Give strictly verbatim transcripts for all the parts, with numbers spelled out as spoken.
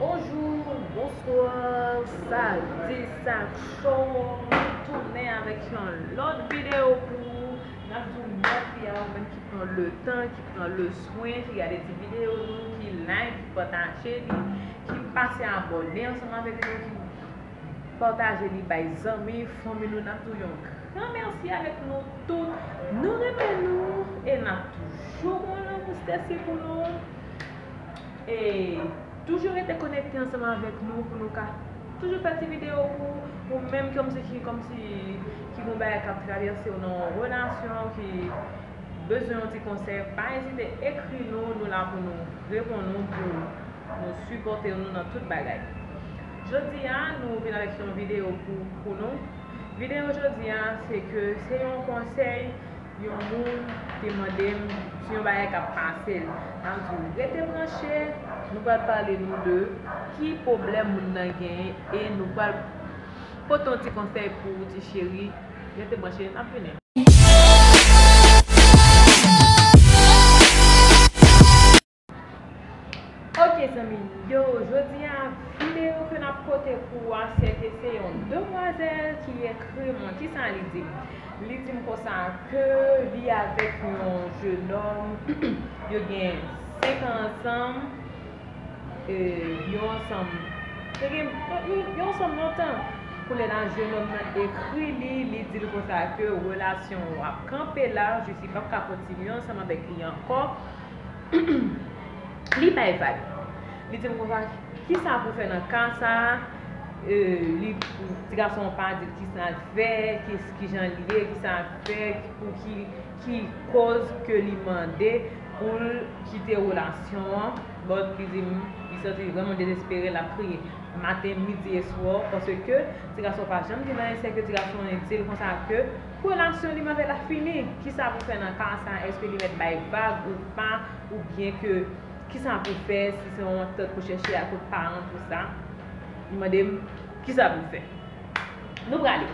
Bonjou, bonswa, sa di sa cho, nou tounen avèk yon lòt videyo pou ou. N ap di w mèsi a ou menm ki pran letan, ki pran leswen, ki gade ti videyo nou, ki like, ki pataje li, ki pase abòne ansanm avèk nou, ki pataje li bay zanmi, fanmi nou. N ap di w yon gran mèsi avèk nou tout. Nou renmen nou e n ap toujou gen yon lanmou espesye pou nou. E toujou rete konekte ansanm avèk nou pou nou ka toujou fè ti videyo pou ou menm kòmsi ki kòmsi ki gon bagay k ap travèse w nan yon relasyon, ki bezwen yon ti konsèy, pa ezite ekri nou, nou la pou nou reponn ou, pou nou sipòte nou nan tout bagay. Jodi a, nou vin avèk yon videyo pou, pou nou. Videyo jodi a, se ke se yon konsèy yon moun te mande m si yon bagay k ap pase l. M ap di w, rete branche, nou pral pale nou de ki pwoblèm moun nan genyen e nou pral pote yon ti konsèy pou ou, ti cheri. Rete branche, n ap vini. Ok, zanmi yo, jodi a, videyo ke n ap pote pou ou a, se ke se yon demwazèl ki ekri mwen. Kisa li di m? Li di m konsa ke li avèk yon jenòm, yo gen senk an ansanm, e, yo ansanm, yo gen, yo, yo ansanm lontan. Kounye a, jenòm nan ekri li, li di l konsa ke relasyon w ap kanpe la, jis li p ap ka kontinye ansanm avèk li ankò. Li bay vag. Li di m konsa, kisa pou fè nan ka sa a? E, li, ti gason an pa di l kisa l fè, ki, kijan l ye, kisa l fè, pou ki, ki kòz ke li mande pou l kite relasyon an. But li di m, li santi li vrèman dezespere, l ap kriye maten, midi e swa, paske ti gason pa janm di l anyen, se ke ti gason an di l konsa ke relasyon li menm avè l la fini. Kisa pou fè nan ka sa? Èske li mèt bay vag ou pa? Oubyen ke kisa pou fè si se yon antant pou chèche a kot paran tou sa? Li mande m kisa pou fè. Nou prale.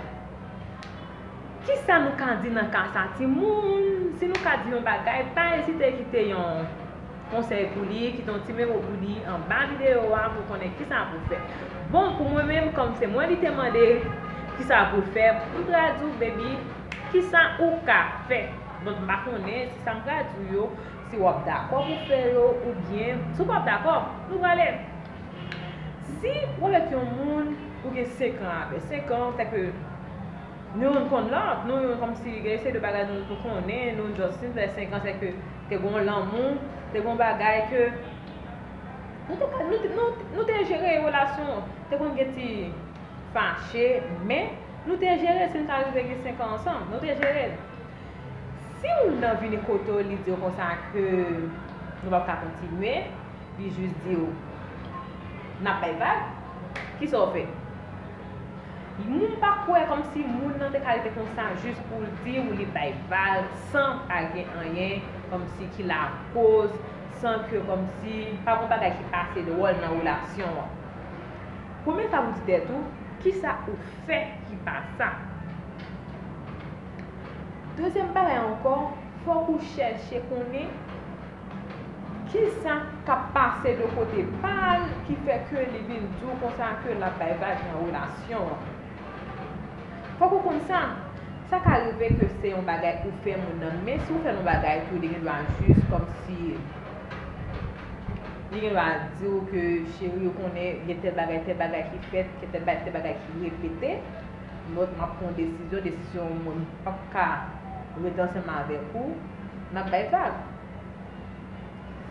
Kisa nou ka di nan ka sa, timoun? Si nou ka di yon bagay, pa ezite kite yon konsèy pou li, kite yon ti memo pou li anba videyo a pou konnen kisa pou fè. Bon, pou mwen menm, kòm se mwen li te mande kisa pou fè, m pral di w, baby, kisa ou ka fè. Donk, m pa konnen si sa m pral di w yo, si w ap dakò pou fè yo, oubyen si w p ap dakò, nou prale. Si w avèk yon moun, ou gen senk an avè, senk an, sèke nou youn konn lòt, nou youn kòmsi gen yon seri de bagay nou, nou konnen, nou just fin fè senk an, sèke te gon lanmou, te gon bagay ke nou te, nou, te- nou, nou te jere relasyon, te konn gen ti fache, men nou te jere, si n ta rive gen senk an ansanm, nou te jere l. Si moun nan vini kote w, li di w konsa ke nou p ap ka kontinye, li jis di w, n ap bay vag, kisa w fè? Moun pa kwè kòmsi moun nan te ka rete konsa jis pou l di w li bay vag san pa gen anyen kòmsi ki lakoz, san ke kòmsi pa gon bagay ki pase dwòl nan relasyon an. Premye sa pou di tèt ou, kisa ou fè ki pa sa? Dezyèm bagay ankò, fòk ou chèche konnen kisa k ap pase de kote pa l ki fè ke li vin di w konsa ke l ap bay vag nan relasyon an. Fòk ou konn sa. Sa ka rive ke se yon bagay ou fè moun nan, men si ou fè l yon bagay tou, li gen dwa jis kòmsi li gen dwa di w ke, cheri, ou konnen gen tèl bagay, tèl bagay ki fèt, gen tèl bagay, tèl bagay ki repete. Lòt, m ap pran yon desizyon, desizyon mwen, m p ap ka rete ansanm avèk ou, n ap bay vag.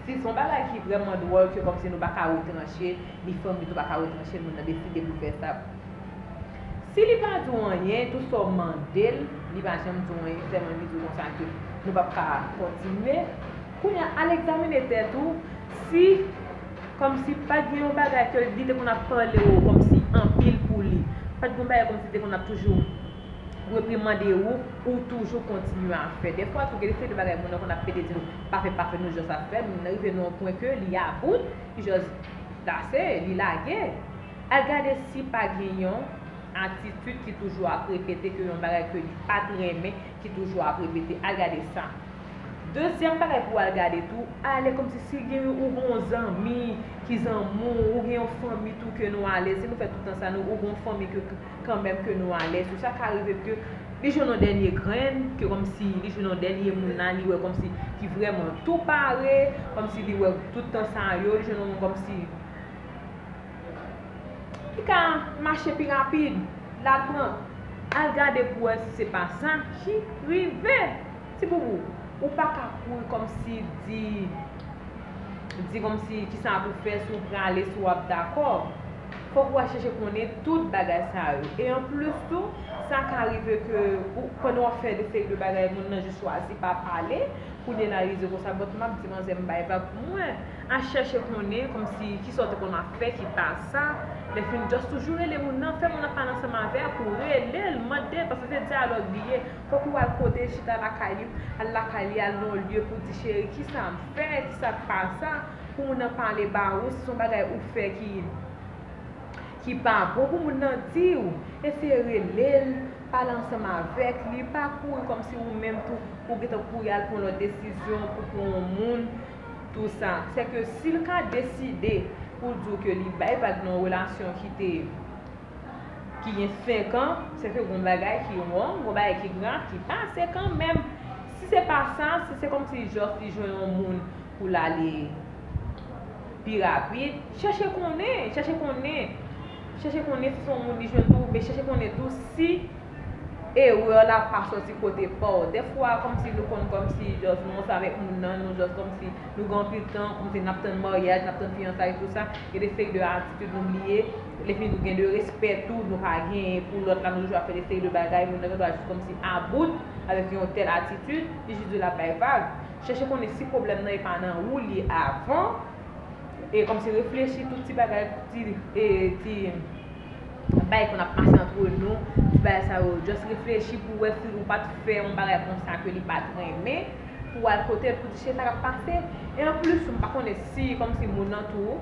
Si se yon bagay ki vrèman dwòl, ke kòmsi nou pa ka retranche, ni fanmi tou pa ka retranche, moun nan deside pou fè sa. Si li pa di w anyen, tout sa w mande l, li pa janm di w anyen, sèlman li di w konsa ke nou p ap ka kontinye. Kounye a, al egzamine tèt ou, si kòmsi pa t gen yon bagay ke li te konn ap pale w kòmsi anpil pou li, pa t gen yon bagay kòmsi li te konn ap toujou reprimande ou, ou toujou kontinye ap fè. Dèfwa tou, gen de seri de bagay moun nan konn ap pede di nou, pa fè, pa fè, nou just ap fè, moun nan rive nan yon pwen ke li about, li just lase, li lage. Al gade si pa gen yon atitid ki toujou ap repete, ke yon bagay ke li pa t renmen, ki toujou ap repete. Al gade sa. Dezyèm bagay pou w al gade tou, ale kòmsi si gen yon, ou gen yon zanmi ki zanmi w, ou gen yon fanmi tou ke nou alèz, si nou fè tout tan sa, nou, ou gen yon fanmi ke, kanmenm ke nou alèz, ou sa ka rive ke li jwenn yon dènye grenn, ke kòmsi li jwenn yon dènye moun la, li wè kòmsi ki vrèman tou pare, kòmsi li wè tout tan sa yo, li jwenn yon moun kòmsi ki ka mache pi rapid, l al pran, al gade pou wè si se pa sa ki rive. Ti boubou, ou pa ka kouri kòmsi di, di kòmsi kisa pou fè, si w prale, si w ap dakò. Fòk ou al chèche konnen tout bagay sa yo. E anplis tou, sa ka rive ke ou, pandan w ap fè de seri de bagay, moun nan jis chwazi pa pale, kounye la li di konsa, but m ap di manzè m bay vag pou mwen. Al chèche konnen kòmsi kisa w te konn ap fè ki pa sa. Lè fini, just toujou rele moun nan, fè moun nan pale ansanm avèk ou, rele l, mande l, paske se dyalòg li ye. Fòk ou al kote l, chita lakay li, al lakay li, al nan yon lye pou di, cheri, kisa m fè, kisa k pa sa, pou moun nan pale ba ou, si se yon bagay ou fè ki, ki pa bon pou moun nan di w, eseye rele l, pale ansanm avèk li, pa kouri kòmsi ou menm tou, ou gentan kouri al pran lòt desizyon pou pran yon moun, tou sa. Sèke si l ka deside pou l di w ke li bay vag nan yon relasyon ki te, ki gen senk an, sèke gon bagay ki wrong, gon bagay ki grav, ki pase kanmenm. Si se pa sa, si se kòmsi just li jwenn yon moun pou l ale pi rapid, chèche konnen, chèche konnen, chèche konnen si se yon moun li jwenn tou, men chèche konnen tou si erè la pa soti kote pa w. Dèfwa, kòmsi nou konn kòmsi just nou ansanm avèk moun nan, nou just kòmsi nou gen anpil tan, kòmsi n ap tann maryaj, n ap tann fiyansay, tou sa, gen de seri de atitid nou bliye, lefini tou gen de respè tou, nou pa genyen pou lòt la, nou toujou ap fè de seri de bagay, moun nan gen dwa jis kòmsi about avèk yon tèl atitid, li jis di l ap bay vag. Chèche konnen si pwoblèm nan e pa nan ou li ye avan, e kòmsi reflechi tout ti bagay, ti, e, ti bagay konn ap pase antre nou, ti bagay sa yo, just reflechi pou wè si ou pa t fè yon bagay konsa ke li pa t renmen, pou w al kote l pou di cheri sa k ap pase. E anplis, m pa konnen si kòmsi moun nan tou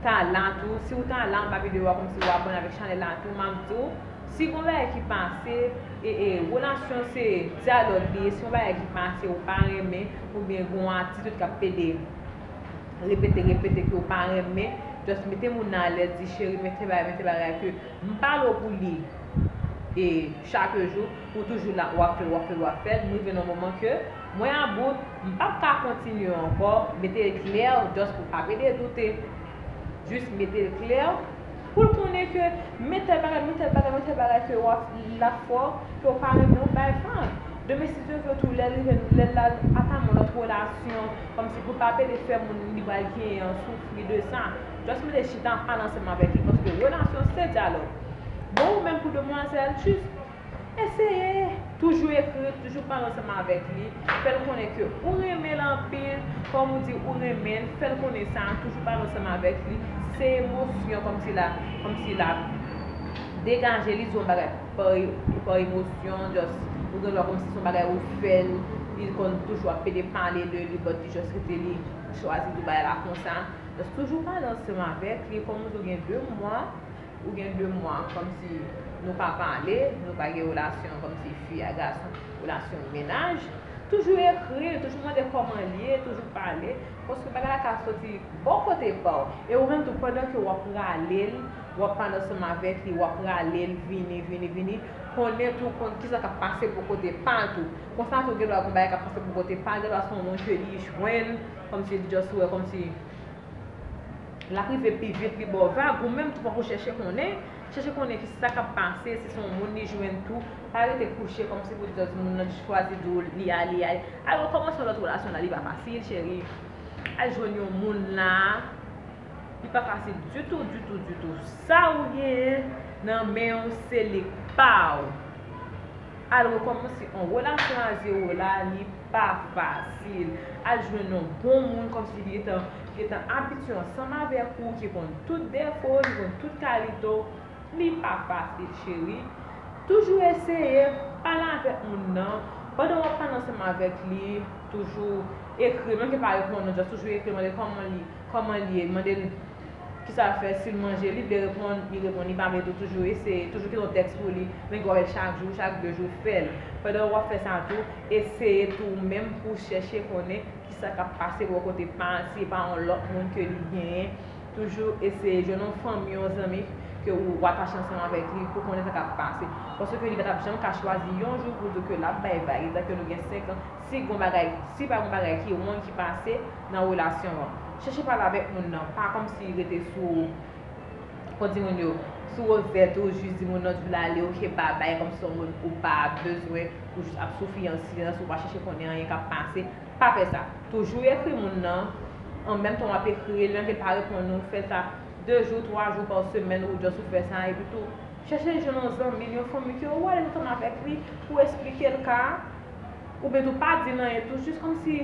ta la tou, si w ta la anba videyo a, kòmsi w abòne avèk chanèl la tou, m ap di w, si gon bagay ki pase, e, e, relasyon se dyalòg li ye, si yon bagay ki pase ou pa renmen, oubyen gon atitid k ap pede repete, repete ke w pa renmen, just mete moun nan alèz, di cheri, men se bagay, men se bagay ke m pale w pou li, e chak jou, ou toujou la, w ap fè l, w ap fè l, w ap fè l, m rive nan moman ke mwen about, m p ap ka kontinye ankò, mete l klè, just pou pa pede doute. Jis mete l klè, pou l konnen ke men tèl bagay, men tèl bagay, men tèl bagay ke w ap, l ap fè w, ke w pa renmen, w bay vag. Demen, si Dye vle tou, lè l rive, lè l al atame yon lòt relasyon, kòmsi pou pa pede fè moun li pral genyen an soufri de sa. Just mete chita, pale ansanm avèk li, paske relasyon se dyalòg. Bon, ou menm pou demwazèl, jis eseye, toujou ekri, toujou pale ansanm avèk li, fè l konnen ke ou renmen l anpil, kòm ou di ou renmen l, fè l konnen sa, toujou pale ansanm avèk li. Si se emosyon, kòmsi l ap, kòmsi l ap degaje, li di yon bagay pa, pa emosyon, just, ou gen dwa kòmsi se yon bagay ou fè l, li konn toujou ap pede pale de li, but li just rete li chwazi di bagay la konsa. Just toujou pale ansanm avèk li, kòm ou di w gen de mwa, ou gen de mwa kòmsi nou pa pale, nou pa gen relasyon kòmsi fi a gason, relasyon mennaj, toujou ekri l, toujou mande kòman l ye, toujou pale, paske bagay la ka soti bò kote pa w. E ou menm tou, pandan ke w ap rale l, w ap pale ansanm avèk li, w ap rale l, vini, vini, vini, konnen tou, konn kisa k ap pase bò kote pa l tou. Konsa tou, gen dwa gon bagay k ap pase bò kote pa l, gen dwa se yon moun ke li jwenn, kòmsi li just wè, kòmsi l ap rive pi vit, li ba w vag, ou menm tou fòk ou chèche konnen, chèche konnen kisa k ap pase, si se yon moun li jwenn tou, pa rete kouche kòmsi pou di just moun nan chwazi di w li ale, li ale. Al rekòmanse yon lòt relasyon la, li pa fasil, cheri. Al jwenn yon moun la, li pa fasil ditou, ditou, ditou. Sa ou genyen nan men w, se li k pa w. Al rekòmanse yon relasyon a zewo la, li pa fasil. Al jwenn yon bon moun kòmsi li gentan, li gentan abitye ansanm avèk ou, ki konn tout defo w, ki konn tout kalite w. Li pa fasil, cheri. Toujou eseye pale avèk moun nan. Pandan w ap pale ansanm avèk li, toujou ekri, menm ke pa reponn ou, just toujou ekri, mande kòman li, kòman li ye, mande l kisa l fè, si l manje, li vle reponn, li reponn, li pa vle tou, toujou eseye, toujou kite yon tèks pou li, menm ke w ap fè l chak jou, chak de jou, fè l. Pandan w ap fè sa tou, eseye tou ou menm pou w chèche konnen kisa k ap pase bò kote pa l, si se pa yon lòt moun ke li genyen, Toujou eseye jwenn yon fanmi, yon zanmi ke ou atache ansanm avèk li pou konnen sa k ap pase. Paske li pa t ap janm ka chwazi yon jou pou di ke l ap bay vag, etan ke nou gen senk an, si gon bagay, si pa gon bagay ki wrong ki pase nan relasyon an. Chèche pale avèk moun nan, pa kòmsi rete sou, kon di moun yo, sou wozèt ou, jis di moun nan di w l ale, oke, babay, kòmsi w pa bezwen, ou jis ap soufri an silans, ou pa chèche konnen anyen k ap pase. Pa fè sa. Toujou ekri moun nan, an menm tan w ap ekri l, menm ke l pa reponn ou, fè sa de jou, twa jou pa semèn, ou just ou fè sa, epi tou, chèche jwenn yon zanmi l, yon fanmi ke ou ale ansanm avèk li, pou eksplike l ka a, oubyen tou pa di l anyen tou, jis kòmsi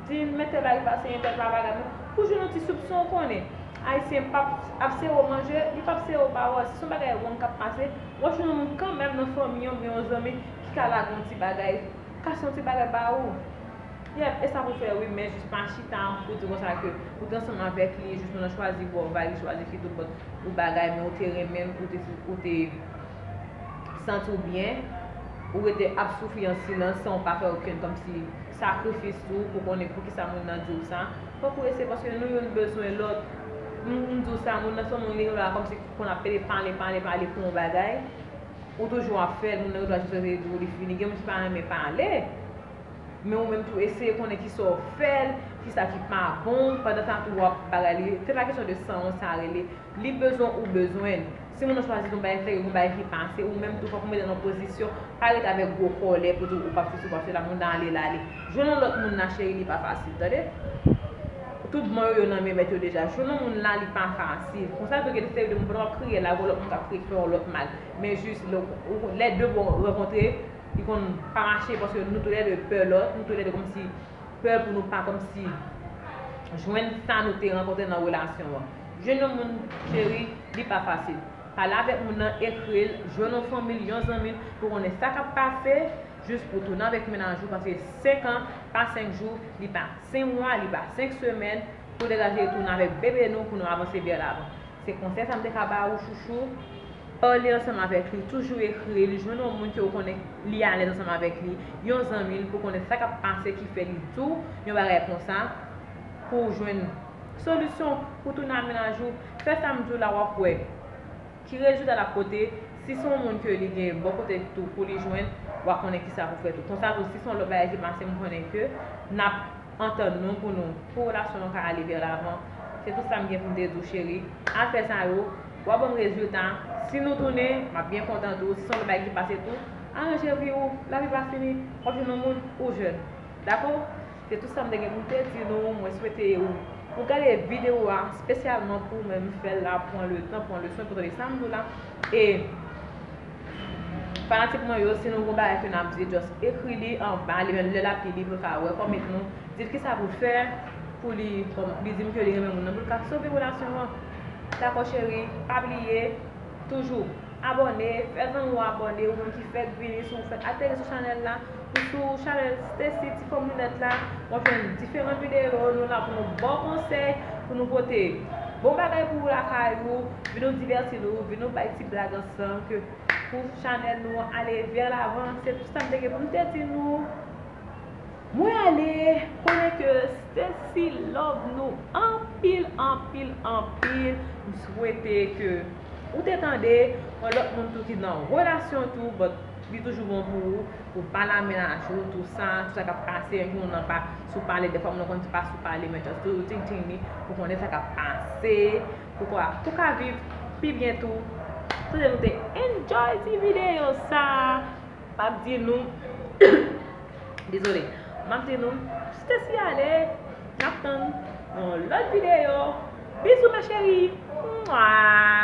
di l, men tèl bagay pase, men tèl bagay, men pou jwenn yon ti soupson, ou konnen. Ayisyen p ap, ap sere w manje, li p ap sere w bawòl. Si se yon bagay wrong k ap pase, w ap jwenn yon moun kanmenm nan fanmi an oubyen yon zanmi ki ka lage yon ti bagay, kase yon ti bagay ba ou. Yep, e sa pou fè wi, men jis pa chita pou di konsa ke ou te ansanm avèk li, jis moun nan chwazi ba w vag, li chwazi kite w, but ou bagay, men ou te renmen l, ou te, ou te santi w byen, ou rete ap soufri an silans san w pa fè okenn kòmsi sakrifis tou pou konnen poukisa moun nan di w sa. Fòk ou eseye, paske nou youn bezwen lòt. M, m di w sa, moun nan se yon moun li la kòmsi konn ap pede pale, pale, pale pou yon bagay. Ou toujou ap fè l, moun nan yo dwa jis rete di w li fini. Gen moun ki pa renmen pale. Men ou menm tou eseye konnen kisa w fè l, kisa ki pa bon, pandan sa tou w ap bagay li. Se pa kesyon de san an sa rele, li bezwen ou bezwen l. Si moun nan chwazi di yon bagay serye, yon bagay ki pase, ou menm tou fòk ou mete nan pozisyon, pa rete avèk gwo kòlè pou di w p ap sesi, w p ap sela, moun nan ale l ale. Jwenn yon lòt moun la cheri, li pa fasil, tande. Tout bon yo, yo nan men mèt yo deja. Jwenn yon moun la, li pa fasil. Konsa tou gen de seri de moun pandan w ap kriye la, gon lòt moun k ap kriye ki fè yon lòt mal. Men jis lè, lè de bò rankontre, li konn pa mache paske nou toulède pè lòt, nou toulède kòmsi pè pou nou pa kòmsi jwenn sa nou te rankontre nan relasyon an. Jwenn yon moun, cheri, li pa fasil. Pale avèk moun nan, ekri l, jwenn yon fanmi l, yon zanmi l pou konnen sa k ap pase, jis pou tounen avèk mennaj ou, paske senk an, pa senk jou, li pa senk mwa, li pa senk semèn, pou degaje tounen avèk bebe nou, pou nou avanse vè lavan. Se konsèy sa m te ka ba ou, chouchou. Pale ansanm avèk li, toujou ekri li, jwenn yon moun ke ou konnen li alèz ansanm avèk li, yon zanmi l pou konnen sa k ap pase ki fè li di w yon bagay konsa, pou w jwenn solisyon pou tounen ak mennaj ou. Fè sa m di w la, w ap wè ki rezilta l ap pote. Si se yon moun ke li gen bò kote tou pou li jwenn, w a konnen kisa pou fè tou. Konsa tou, si se yon lòt bagay ki pase, m konnen ke n ap antann nou pou nou, pou relasyon nou ka ale vè lavan. Se tout sa m gen pou m te di w, cheri. Al fè sa yo, w a ban m rezilta. Si nou tounen, m ap byen kontan tou. Si se yon lòt bagay ki pase tou, aranje vi w. Lavi pa fini. W ap jwenn yon moun, ou jèn. Dakò? Se tout sa m te gen pou m te di nou. Mwen swete ou, ou gade videyo a espesyalman pou mwen. M fè l la, pran letan, pran leswen pou tande sa m di w la. E fanatik mwen yo, si nou gon bagay ke n ap di, just ekri li anba, li menm lè l ap li, li pou l ka wè kòmèt nou, di l kisa pou l fè pou li, kòm li di m ke li renmen moun nan, pou l ka sove relasyon an. Dakò cheri, pa bliye, toujou abòne, fè zanmi w abòne, ou menm ki fèk vini, si w fèk ateri sou chanèl la, ou sou chanèl Stacy Ti Fanm Linèt la, w ap jwenn diferan videyo, nou la pou nou ba w konsèy, pou nou pote bon bagay pou ou lakay ou, vin nou divèti nou, vin nou bay ti blag ansanm, ke pou chanèl nou ale vè lavan. Se tout sa m te gen pou m te di nou. Mwen ale, konnen ke Stacy love nou anpil, anpil, anpil. M swete ke ou te tande yon lòt moun tou ki nan relasyon tou, but li toujou bon pou ou, pou pale a mennaj ou, tou sa, tou sa k ap pase, menm si moun nan pa sou pale, defwa moun nan konn di pa sou pale, men just do you ting ting li, pou konnen sa k ap pase, pou ka, pou ka viv pi byen tou. Swete nou te enjoy ti videyo sa. M ap di nou, dezole, m ap di nou, Stacy ale, n ap tann yon lòt videyo. Bizou, ma chérie. Mwa.